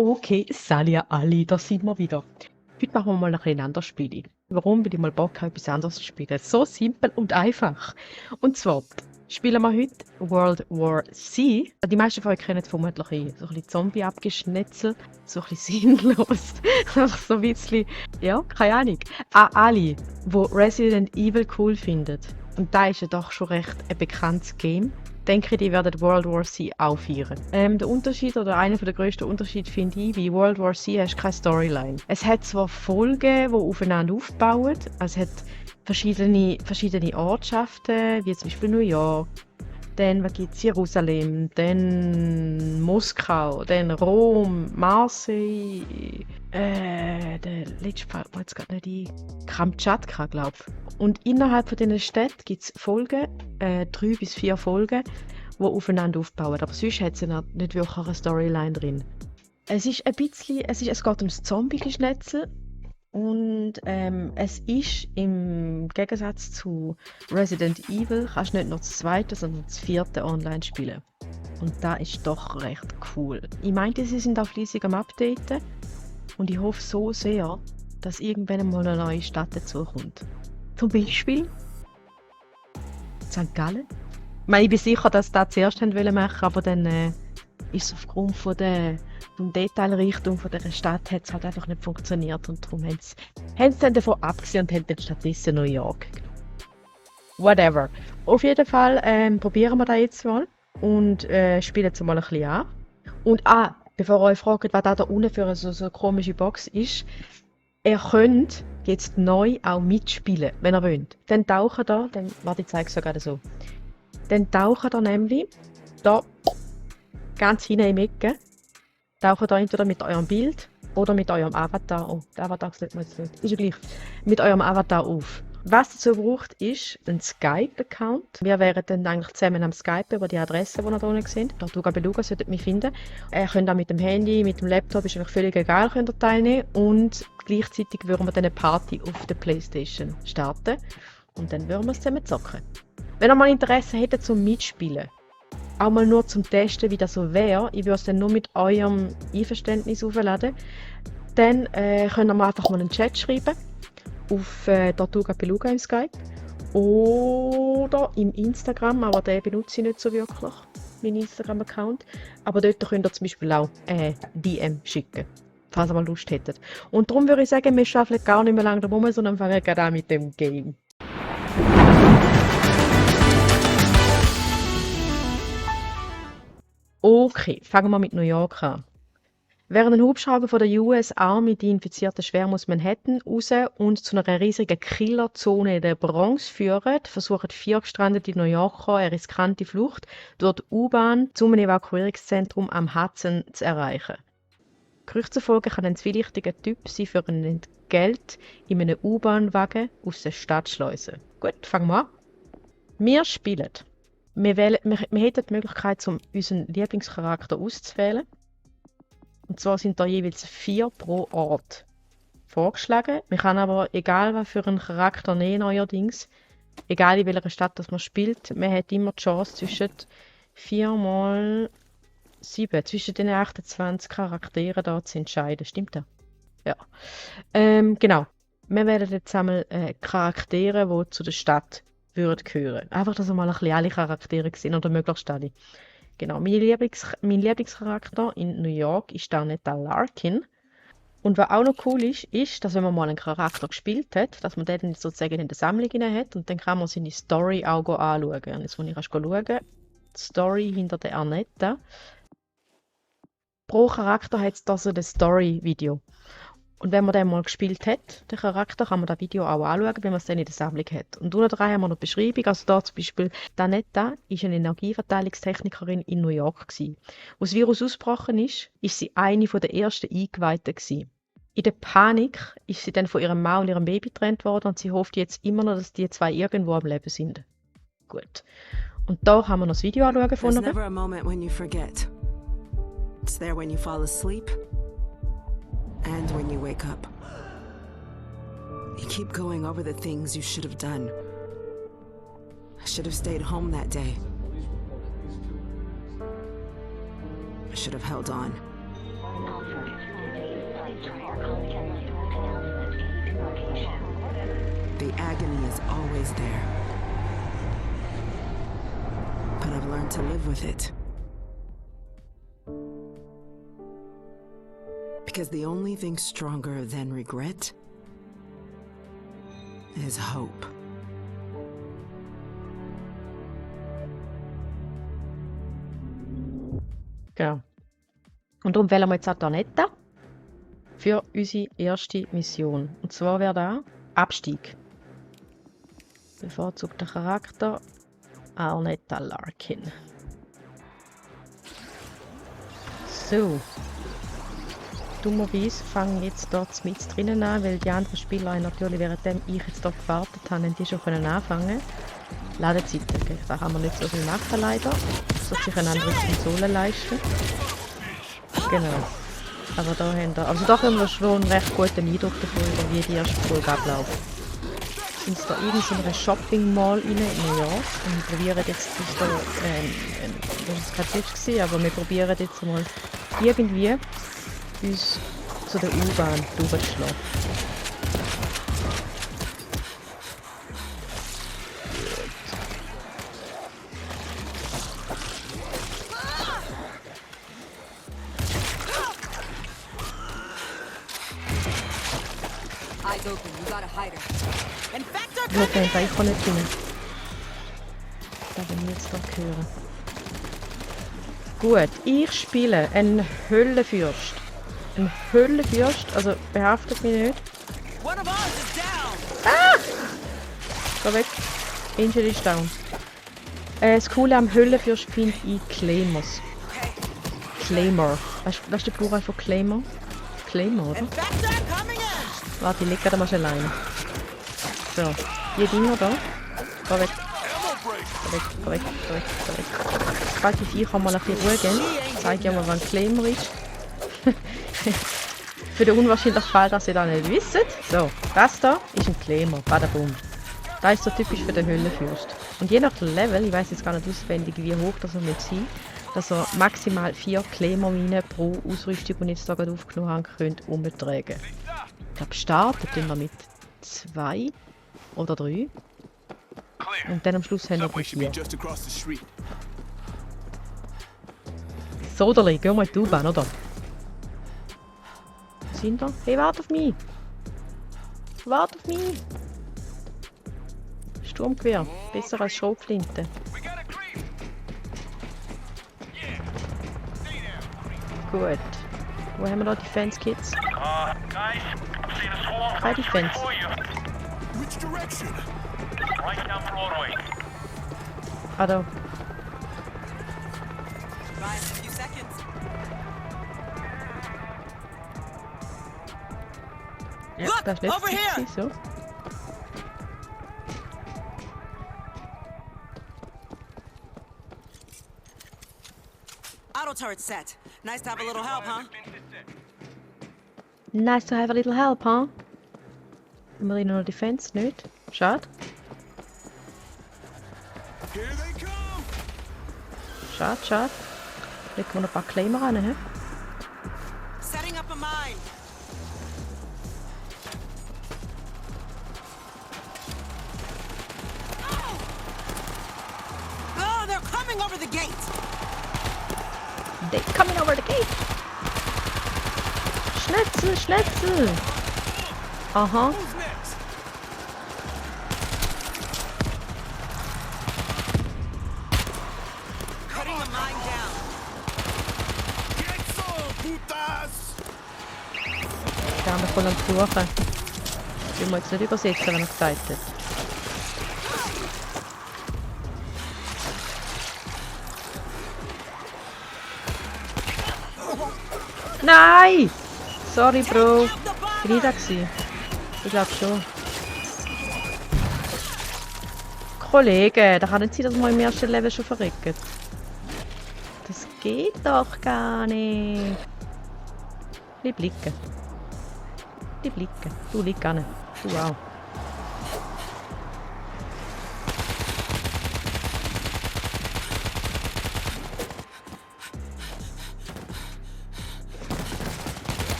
Okay, Salia Ali, da sind wir wieder. Heute machen wir mal ein bisschen anderes Spiel. Warum? Weil ich mal Bock habe, etwas anderes zu spielen. So simpel und einfach. Und zwar spielen wir heute World War C. Die meisten von euch kennen es vermutlich so ein bisschen Zombie-Abgeschnetzel, so ein bisschen sinnlos. Einfach so ein bisschen, ja, keine Ahnung. Ali, wo Resident Evil cool findet. Und da ist ja doch schon recht ein bekanntes Game. Denke, die werden World War C auch feiern. Der Unterschied oder einer der grössten Unterschiede finde ich, bei World War C hast du keine Storyline. Es hat zwar Folgen, die aufeinander aufbauen, es hat verschiedene Ortschaften, wie zum Beispiel New York, dann was gibt's, Jerusalem, dann Moskau, dann Rom, Marseille, der letzte Fall, wo jetzt gerade nicht ein Kamtschatka, glaube ich. Und innerhalb von diesen Städten gibt es Folgen, 3 bis 4 Folgen, die aufeinander aufbauen. Aber sonst hat es ja nicht wirklich eine Storyline drin. Es ist ein bisschen, es geht ums Zombie-Geschnetzel. Und es ist im Gegensatz zu Resident Evil, kannst du nicht nur das zweite, sondern das vierte online spielen. Und das ist doch recht cool. Ich meinte, sie sind auch fleissig am Updaten. Und ich hoffe so sehr, dass irgendwann mal eine neue Stadt dazukommt. Zum Beispiel St. Gallen. Ich meine, ich bin sicher, dass sie das zuerst machen wollten, aber dann ist es aufgrund von vom Detailreichtum von dieser Stadt hat es halt einfach nicht funktioniert. Und darum haben sie dann davon abgesehen und haben dann stattdessen New York genommen. Whatever. Auf jeden Fall probieren wir das jetzt mal und spielen es mal ein bisschen an. Und bevor ihr euch fragt, was da unten für so eine komische Box ist, ihr könnt jetzt neu auch mitspielen, wenn ihr wollt. Dann tauchen da, warte, ich zeige es sogar so. Dann tauchen da nämlich, da, ganz hinten im Ecke, tauchen da entweder mit eurem Bild oder mit eurem Avatar, der Avatar sieht man jetzt nicht, ist ja gleich, mit eurem Avatar auf. Was dazu braucht, ist ein Skype-Account. Wir wären dann eigentlich zusammen am Skype über die Adresse, die ihr da unten seht. Tortuga Beluga solltet ihr mich finden. Ihr könnt auch mit dem Handy, mit dem Laptop, ist eigentlich völlig egal, könnt ihr teilnehmen. Und gleichzeitig würden wir dann eine Party auf der Playstation starten. Und dann würden wir es zusammen zocken. Wenn ihr mal Interesse hättet zum Mitspielen, auch mal nur zum Testen, wie das so wäre, ich würde es dann nur mit eurem Einverständnis aufladen, dann könnt ihr mir einfach mal einen Chat schreiben. Auf Tortuga Beluga im Skype oder im Instagram, aber den benutze ich nicht so wirklich, meinen Instagram-Account. Aber dort könnt ihr zum Beispiel auch DM schicken, falls ihr mal Lust hättet. Und darum würde ich sagen, wir schaffen gar nicht mehr lange drum, sondern fangen gerade an mit dem Game. Okay, fangen wir mit New York an. Während ein Hubschrauber von der US Army die infizierten Schwärme aus Manhattan raus und zu einer riesigen Killerzone in der Bronx führt, versuchen 4 gestrandete New Yorker eine riskante Flucht durch die U-Bahn zu einem Evakuierungszentrum am Hudson zu erreichen. Gerüchten zufolge kann ein zwielichtiger Typ sie für ein Entgelt in einem U-Bahn-Wagen aus der Stadt schleusen. Gut, fangen wir an. Wir spielen. Wir hätten die Möglichkeit, unseren Lieblingscharakter auszuwählen. Und zwar sind da jeweils 4 pro Ort vorgeschlagen. Man kann aber, egal was für einen Charakter nehmen neuerdings, egal in welcher Stadt das man spielt, man hat immer die Chance zwischen 4 mal 7, zwischen den 28 Charakteren da zu entscheiden. Stimmt das? Ja. Genau. Wir wählen jetzt einmal Charaktere, die zu der Stadt würden gehören. Einfach, dass wir mal ein bisschen alle Charaktere sehen oder möglichst alle. Genau, mein Lieblingscharakter in New York ist Darnetta Larkin. Und was auch noch cool ist, ist, dass wenn man mal einen Charakter gespielt hat, dass man den dann sozusagen in der Sammlung hat und dann kann man seine Story auch anschauen. Und jetzt, wo ich schauen, die Story hinter der Arnetta. Pro Charakter hat es da so ein Story-Video. Und wenn man den mal gespielt hat, den Charakter, kann man das Video auch anschauen, wenn man es dann in der Sammlung hat. Und unten dran haben wir noch die Beschreibung. Also da zum Beispiel, Danetta ist eine Energieverteilungstechnikerin in New York gewesen. Als das Virus ausgebrochen ist sie eine der ersten Eingeweihten gewesen. In der Panik ist sie dann von ihrem Mann und ihrem Baby getrennt worden und sie hofft jetzt immer noch, dass die 2 irgendwo am Leben sind. Gut. Und da haben wir noch das Video anschauen von There's ihr. never a moment when you forget. It's there when you fall asleep and when you wake up. You keep going over the things you should have done. I should have stayed home that day. I should have held on. The agony is always there. But I've learned to live with it. Because the only thing stronger than regret is hope. Genau. Und darum wählen wir jetzt Atanetta für unsere erste Mission. Und zwar wäre da Abstieg. Bevorzugter Charakter Arnetta Larkin. So. Dummerweise fange ich jetzt dort mit drinnen an, weil die anderen Spieler natürlich, währenddem ich jetzt hier gewartet habe, haben die schon anfangen. Ladezeiten, da kann man nicht so viel machen leider. Das wird sich eine andere Konsole leisten. Genau. Aber da haben wir, also da können wir schon einen recht guten Eindruck davon, wie die erste Folge abläuft. Wir sind da irgend in einer Shopping Mall rein in New York und wir probieren jetzt, das war kein Deutsch gewesen, aber wir probieren jetzt mal irgendwie uns zu der U-Bahn durchzuschlagen. Eyes open, you gotta hide her. Infector Ich hoffe, ich kann nicht finden. Das werden wir jetzt hier hören. Gut, ich spiele einen Höllenfürst. Ein Höllenfürst, also behaftet mich nicht. One of ours is down! Geh weg. Angel ist down. Das Coole am Höllenfürst finde ich Claymores. Claymore. Weißt du den Plural von Claymore? Claymore, oder? Infector coming in! Warte, ich leg gerade mal schnell ein. So, die Dinger da. Geh weg. Geh weg, geh weg, geh weg, geh weg. Sobald die Viecher mal ein bisschen Ruhe geben, zeige ich mal, wann Claymore ist. Für den unwahrscheinlichen Fall, dass ihr das nicht wisst. So, das da ist ein Claymore. Badabum. Das ist so typisch für den Höllenfürst. Und je nach Level, ich weiß jetzt gar nicht auswendig, wie hoch das er mit sein, dass er maximal 4 Claymore-Minen pro Ausrüstung, die ich jetzt da gerade aufgenommen habe, könnt umtragen. Ich glaube, starten tun wir mit 2 oder 3. Und dann am Schluss haben wir Subway should be 4. just across the street. Soderli, geh mal in die U-Bahn, oder? Sind wir? Hey, warte auf mich! Warte auf mich! Sturmgewehr, besser als Schrotflinte. We got a creep. Yeah. Stay there. Gut. Wo haben wir da Defense Kits? Guys, I'm seeing a swarm Keine Defense. for you. Which direction? Right down Broadway. Ah, da. Bye, a few seconds. Ja, Look, das ist nicht over here! so. Auto turret set. Nice to have a little help, huh? Nice to have a little help, huh? Haben wir noch Defense? Nicht? Schade. Here they come. Schade, schade. Legen wir noch ein paar Claimer ran, hä? Setting up a mine. Oh, they're coming over the gate. They coming over the gate! Schnetzel, Schnetzel! Aha. Who's next? Cutting the mine down. Get some, putas. Der haben wir voll am Fluchen. Will man jetzt nicht übersetzen, wenn er gesagt hat. Nein! Sorry, Bro. Bin ich da gewesen? Ich glaube schon. Kollege, da kann nicht sein, dass wir im ersten Level schon verrecken. Das geht doch gar nicht. Bleib liegen. Bleib liegen. Du liegst gar nicht. Du auch.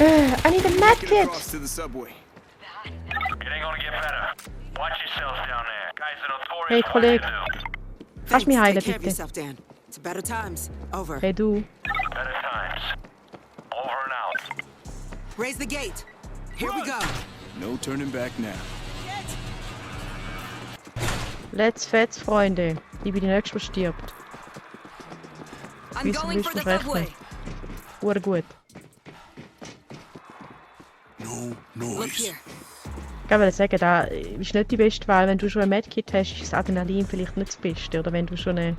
I need a medkit! Across to the subway. It ain't gonna get better. Watch yourselves down there. Guys are notorious. Hey, for what Kollege. they do. Kannst Thanks. mich heilen, Take care of bitte? yourself, Dan. To better times. Over. Hey, du. Better times. Over and out. Raise the gate. Here we go. No turning back now. Let's fetz, Freunde. Ich bin die Nächste, die stirbt. I'm Wieso going willst for du the schlecht subway. sein? Hure gut. No Look noise. here. Ich wollte sagen, da ist nicht die beste Wahl. Wenn du schon ein Medkit hast, ist das Adrenalin vielleicht nicht das Beste. Oder wenn du schon eine,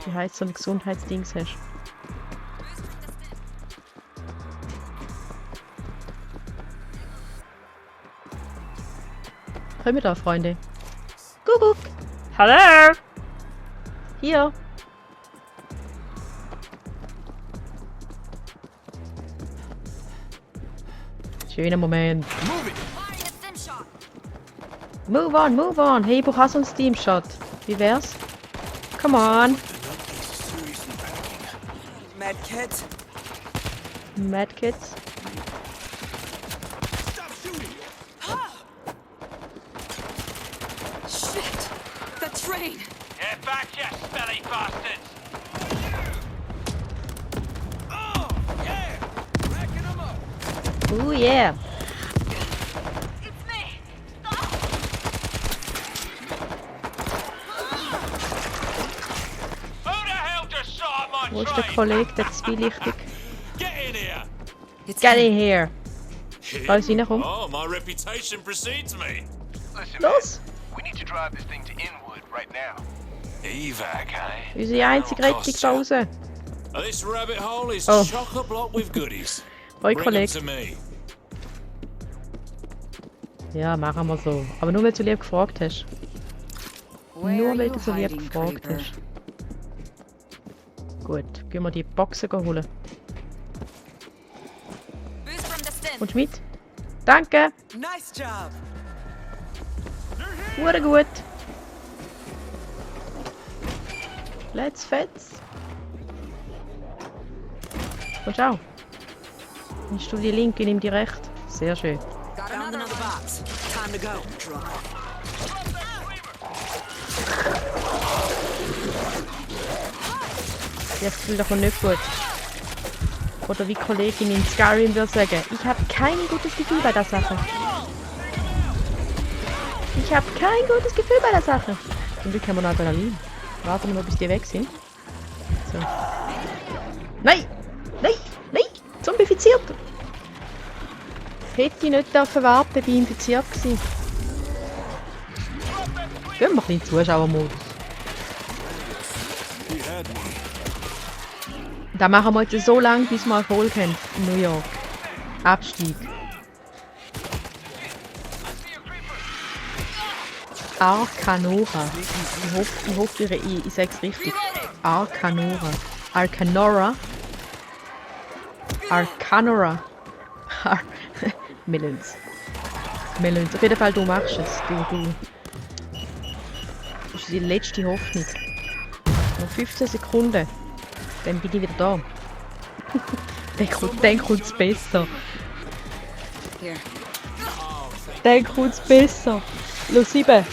wie heisst so ein Gesundheitsdings hast. Kommen wir da, Freunde. Kuckuck. Hallo. Hier. Schöner Moment. Move it. Firing a thin shot. Move on, move on. Hey, ich brauche auch so einen Steam-Shot. Wie wär's? Come on. Seriously panicking. Med kit. Medkits. Stop shooting. Shit! The train! Get back, you smelly bastards! Oh, yeah. Racking them up. Oh yeah. It's me! Who the hell just shot at Wo my ist der train? Kollege, der zwielichtig? Get in here! It's Get in here. Kann ich reinkommen? Oh, my reputation precedes me. Listen, Los. man, we need to drive this thing to Inwood right now. Evac, eh? Unsere einzige Rettungspause. This rabbit hole is Oh. chock-a-block with goodies. Hoi, Bring 'em Kollege. to me. Ja, machen wir so. Aber nur, weil du lieb gefragt hast. Where Nur, are weil you du so lieb hiding, gefragt creeper? hast. Gut, gehen wir die Boxen holen. Boost from the stim. Kommst du mit? Danke. Nice job. Hure gut. Let's fetz. Kommst du auch? Nimmst du die linke, nimm die rechte. Sehr schön. Got Found another another one. box. Time to go. Ich habe das Gefühl, davon nicht gut. Oder wie Kollegin in Skyrim würde sagen, ich habe kein gutes Gefühl bei der Sache. Ich habe kein gutes Gefühl bei der Sache. Zum Glück haben wir noch Adrenalin. Warten wir noch, bis die weg sind. So. Nein! Nein! Nein! Zombifiziert! Hätte ich nicht dürfen warten, bin infiziert gewesen. Gehen wir in den Zuschauermodus. He had me. Da machen wir jetzt so lange, bis wir Erfolg haben in New York. Abstieg. Arcanora. Ich hoffe, ich sage es richtig. Arcanora. Arcanora. Arcanora. Melons. Melons. Auf jeden Fall, du machst es. Du. Das ist die letzte Hoffnung. Noch 15 Sekunden. Dann bin ich wieder da. Dann kommt's besser. Here. Dann kommt's besser. Los 7.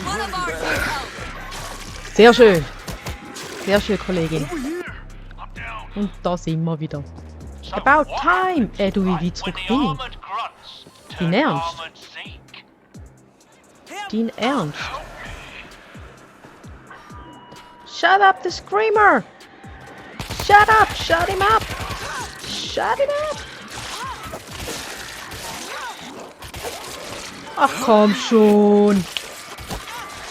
One of ours needs help. Sehr schön. Sehr schön, Kollegin. Und da sind wir wieder. About time. Du, wie weit zurück bin ich? Dein Ernst? Dein Ernst? Shut up, the screamer! Shut up! Shut him up! Shut him up! Ach komm schon!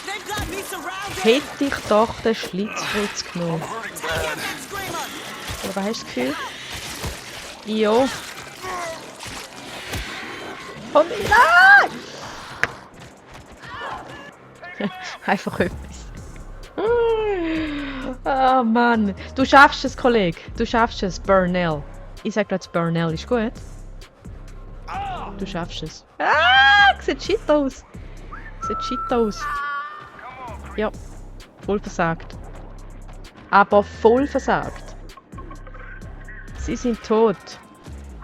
They've got me surrounded. Hätte ich doch den Schlitzfritz genommen. Take out that screamer. Oder was hast du das Gefühl? Jo. Komm rein! Einfach etwas. Oh Mann. Du schaffst es, Kollege. Du schaffst es, Burnell. Ich sag gerade, Burnell ist gut. Du schaffst es. Sieht shit aus. Sieht shit aus. Ja, voll versagt. Aber voll versagt. Sie sind tot.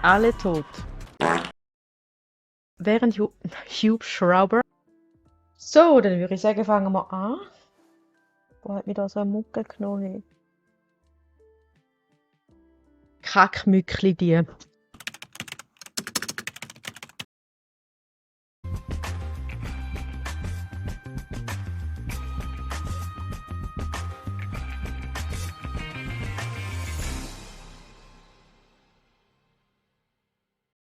Alle tot. während Hubschrauber. So, dann würde ich sagen, fangen wir an. Wo hat mich da so eine Mucke genommen? Kackmückli, die.